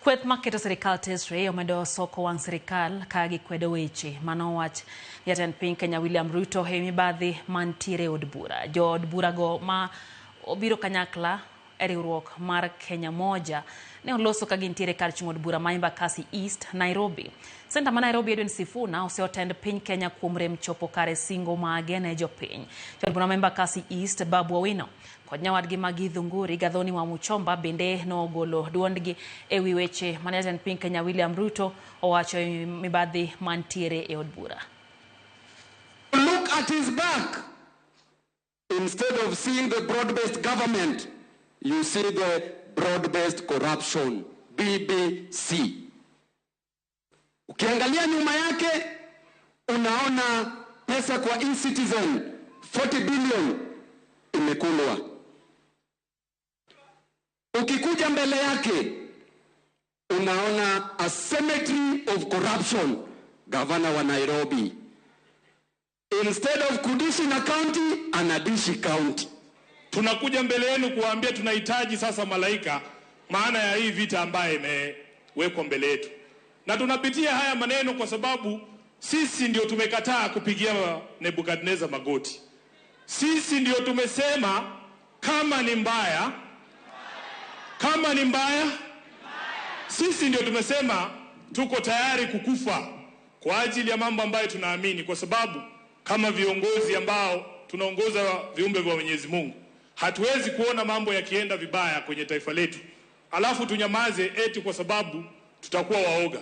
Kweth maketo sirikal tesre omedo soko wang' sirikal ka gikwedo weche manowach jatend piny Kenya William Ruto e mibadhi mantiere e od bura. Jood burago ma obiro kanyakla e riwruok mar Kenya Moja ne oloso ka gintiere kar chung' od bura ma Embakasi East, Nairobi. Seneta ma Nairobi Edwin Sifuna oseotend piny Kenya kuom rem chopo kare singo mage ne jopiny. Jaod bura ma Embakasi East Babu Owino kod nyawadgi ma Githunguri Gathoni wa Muchomba bende nogolo duondgi e wi weche mane jatend piny Kenya William Ruto owacho e mibadhi mantiere e od bura. Look at his back. Instead of seeing the broad-based government, you see the broad-based corruption, BBC. Ukiangalia nyuma yake unaona pesa kwa e-citizen 40 billion imekulwa. Ukikuja mbele yake unaona a cemetery of corruption, gavana wa Nairobi. Instead of kudishi na county, anadishi county. Tunakuja mbele yenu kuwaambia tunahitaji sasa malaika, maana ya hii vita ambayo imewekwa mbele yetu, na tunapitia haya maneno kwa sababu sisi ndio tumekataa kupigia Nebukadneza magoti. Sisi ndio tumesema kama ni mbaya, kama ni mbaya, sisi ndio tumesema tuko tayari kukufa kwa ajili ya mambo ambayo tunaamini, kwa sababu kama viongozi ambao tunaongoza viumbe vya Mwenyezi Mungu, hatuwezi kuona mambo yakienda vibaya kwenye taifa letu alafu tunyamaze eti kwa sababu tutakuwa waoga.